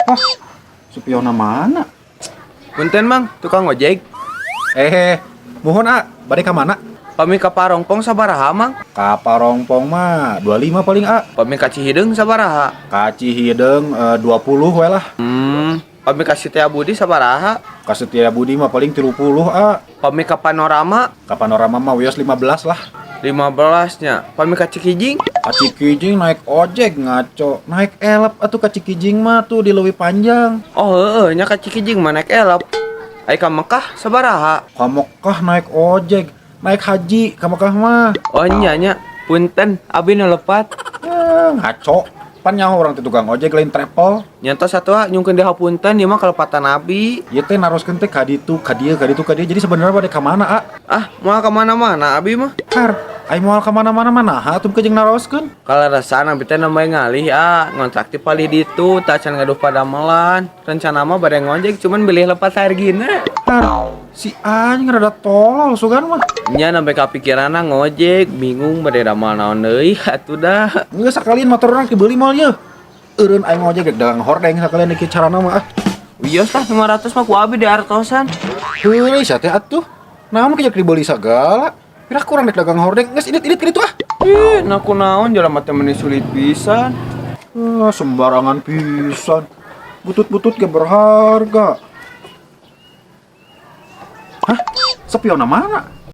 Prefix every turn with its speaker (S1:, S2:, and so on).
S1: Hah? Supiona mana?
S2: Punten, Mang, tukang ojek.
S1: Eh, muhun, A, bade ka mana?
S2: Pami ka Parongpong sabaraha, Mang?
S1: Ka Parongpong mah 25 paling, A.
S2: Pami ka Cihideung sabaraha?
S1: Ka Cihideung 20 we lah.
S2: Pami ka Setiabudi sabaraha?
S1: Ka Setiabudi mah paling 30, A.
S2: Pami ka Panorama?
S1: Ka Panorama mah wios 15 lah.
S2: 15 nya. Pami ka Cikijing?
S1: Ka Cikijing naik ojek ngaco. Naik Elf atuh ka Cikijing mah tuh di leuwih panjang.
S2: Oh, heeh nya, ka Cikijing mah naik Elf. Ai ka Mekah sabaraha?
S1: Ka Mekah naik ojek, naik haji ka Mekah mah.
S2: Oh, nya nya. Punten, abi nu lepat.
S1: Eh, ngaco. Pan nyaho urang teh tukang ojek, lain travel.
S2: Nya tos atuh, ah, nyungkeun dihapunten ieu mah kalepatan abi.
S1: Ieu teh naroskeun teh ka ditu, ka dieu, ka ditu, ka dieu. Jadi sebenarnya bade ka mana, A?
S2: Ah, moal ka mana-mana abi mah.
S1: Har, ai moal ka mana-mana mah naha atuh jeung naroskeun?
S2: Kaleresan abi teh namanya ngalih, ah, ngontrak ti palih ditu, tacan gaduh padamelan. Rencana mah bade ngojek, cuman bilih lepat hargina.
S1: Har, si anjing rada tolol sugan mah.
S2: Nya sampai kapikiranna ngojek, bingung bade damel naon deui atuh dah.
S1: Geus, sakalian motor urang dibeli moal yeuh. Eureun aing ngojek rek dagang hordeng sakalian ieu carana mah, ah.
S2: Wios lah, 500 mah ku abi diartosan.
S1: Heueuy sia teh atuh. Naon ke dibeli sagala? Pira kurang rek dagang hordeng, geus indit-indit ka ditu, ah.
S2: Ih, nah kunaon jelema teh meni sulit pisan.
S1: Ah, sembarangan pisan. Butut-butut ge berharga. Hah? Spiona mana?